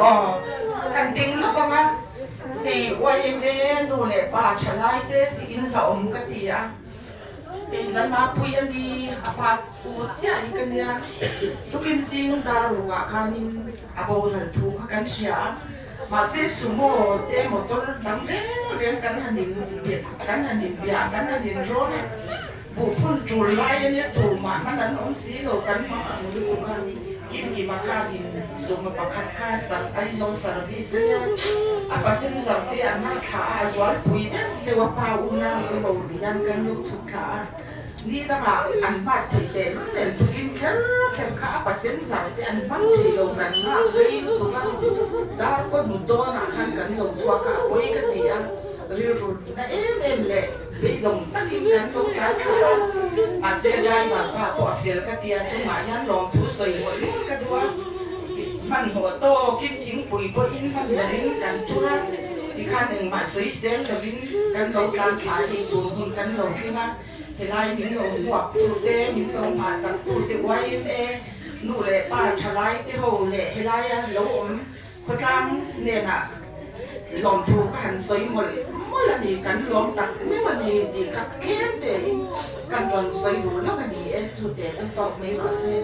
Aw, kan ding lawk ang a, hei YMA nu leh pa thalai te in zahawm ka ti a, hei Lalmapui a ni, a pa u chiah hi ka nia, tukin zing dar rukah khanin a boral thu kha kan hria a, mahse sumo te motor dang reng reng kan han in kan han in bia kan han in rawn a, Buhphun tul lai a nia tur mah hman an awm si lo kan hmang ang lutuk a, Kimkima khanin sawma pakhat kha Aizawl service a nia, a passenger te an hma thla a, a zualpui deuh deuh a pa unau te ho ti hian kan lo chhuk thla a, ni dangah an hmat theih teh lul nen tukin kher kher kha a passenger te an hman thei lo kan nghak rei lutuk a, dar kaw hnu dawnah khan kan lo chhuak a, a pawi ka ti a, rilru na em em leh. Beidawng takin kan lo tlai thla a, mahse driver pa pawh a fel ka tia chungah hian lawmthu sawi mawlh mawlh ka duh a, hmanhmawh tawkin thingpui pawhin hman lovin kan tur a, tikhan engmah sawi sel lovin kan lo tlan thla a hei tur hun kan lo thleng a, helai min lo hmuak tute, min lo nghahsak tute yma nu leh pa thalai te ho leh helaia lo awm Khawtlang hnenah lawmthu ka han sawi mawlh mawlh a ni, kan lawm tak meuh a ni tih kha tlem tein kan rawn sawi duh lawk a ni e, chu te chu tawk mai rawh se.